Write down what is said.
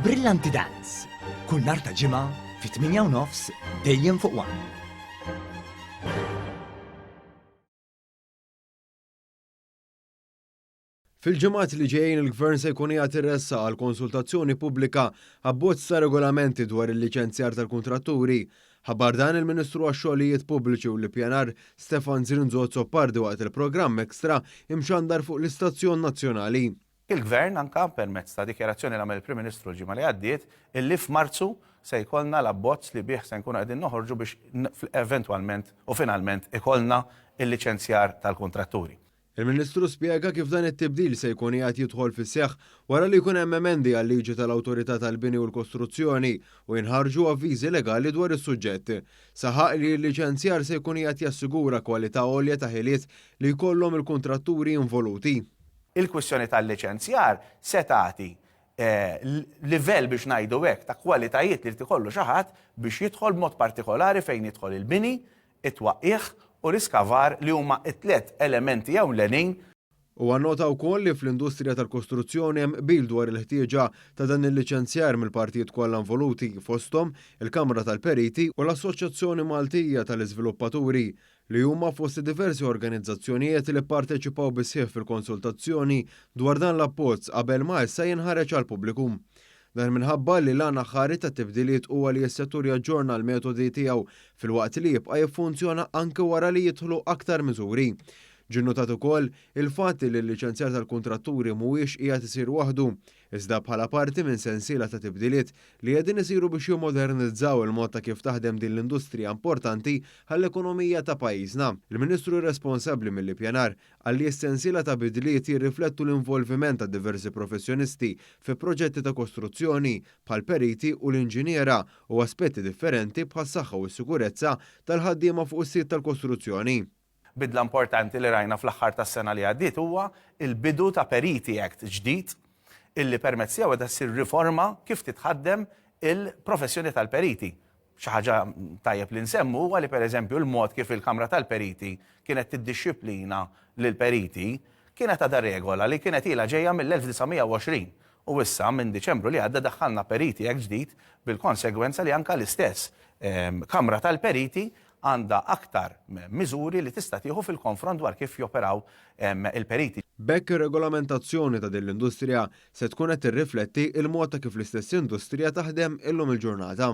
Brillanti Dance, kull nhar ta' Ġimgħa fit-8 u nofs dejjem fuq One. Fil-ġimgħat li ġejjin il-Gvern se jkun qiegħed iressaq għal konsultazzjoni pubblika abbozz ta' regolamenti dwar il-liċenzjar tal-kuntratturi. Ħabbar dan il-Ministru għax-Xogħlijiet Pubbliċi u l-Ippjanar Stefan Zrinzo Azzopardi waqt il-programm Extra imxandar fuq l-istazzjon nazzjonali. Il-Gvern anke permezz ta' dikjarazzjoni li għamel il-Prim Ministru l-ġimgħa li għaddiet illi f'Marzu se jkollna l-abbozz li bih se nkunu qegħdin noħorġu biex eventwalment u finalment ikollna l-liċenzjar tal-kuntratturi. Il-Ministru spjega kif dan it-tibdil se jkun qiegħed jidħol fis-seħħ wara li jkun hemm emendi għal-liġi tal-Awtorità tal-Bini u l-Kostruzzjoni u jinħarġu avviżi legali dwar is-suġġett. Saħaq li l-liċenzjar se jkun qiegħed jassigura kwalità għolja ta' ħiliet li jkollhom il-kuntratturi involuti. Il-kwistjoni tal-liċenzjar se tagħti livell biex ngħidu hekk ta' kwalitajiet li jrid ikollu xi ħadd biex jidħol b'mod partikolari fejn jidħol il-bini, it-twaqqigħ u l-iskavar li huma t-tlett elementi ewlenin. Huwa nnota wkoll li fl-industrija tal-kostruzzjoni hemm qbil dwar il-ħtieġa ta' dan il-liċenzjar mill-partijiet kollha involuti, fosthom il-Kamra tal-Periti u l-Assoċjazzjoni Maltija tal-Iżviluppaturi, li huma fost id-diversi organizzazzjonijiet li pparteċipaw bis-sħiħ fil-konsultazzjoni dwar dan l-abbozz qabel ma issa jinħareġ għall-pubbliku. Dan minħabba li l-għan aħħari tat-tibdiliet huwa li s-settur jaġġorna l-metodi tiegħu filwaqt li jibqa' jiffunzjona anke wara li jidħlu aktar miżuri. Ġie nnotat ukoll il-fatt li l-liċenzjar tal-kuntratturi mhuwiex qiegħed isir waħdu, iżda bħala parti minn sensiela ta' tibdiliet li qegħdin isiru biex jimmodernizzaw il-mod ta' kif taħdem din l-industrija importanti għall-ekonomija ta' pajjiżna. Il-Ministru responsabbli mill-Ippjanar Qal li s-sensiela ta' bidliet jirriflettu l-involviment ta' diversi professjonisti fi proġetti ta' kostruzzjoni, bħall-periti u l-inġiniera, u aspetti differenti bħas-saħħa u s-sikurezza tal-ħaddiema fuq is-sit tal-kostruzzjoni. Bidla importanti li rajna fl-aħħar tas-sena li għaddiet huwa l-bidu ta' Periti Act ġdid illi permezz tiegħu qiegħda ssir riforma kif titħaddem il-professjoni tal-periti. Xi ħaġa tajjeb li nsemmu huwa li pereżempju l-mod kif il-Kamra tal-Periti kienet tiddixxiplina lill-periti kienet għadha regola li kienet ilha ġejja mill-1920 u issa minn Diċembru li għadda daħħalna Periti Act ġdid bil-konsegwenza li anke l-istess Kamra tal-Periti għandha aktar miżuri li tista' tieħu fil-konfront dwar kif joperaw il-periti. B'hekk ir-regolamentazzjoni ta' din l-industrija se tkun qed tirrifletti l-mod ta' kif l-istess industrija taħdem illum il-ġurnata.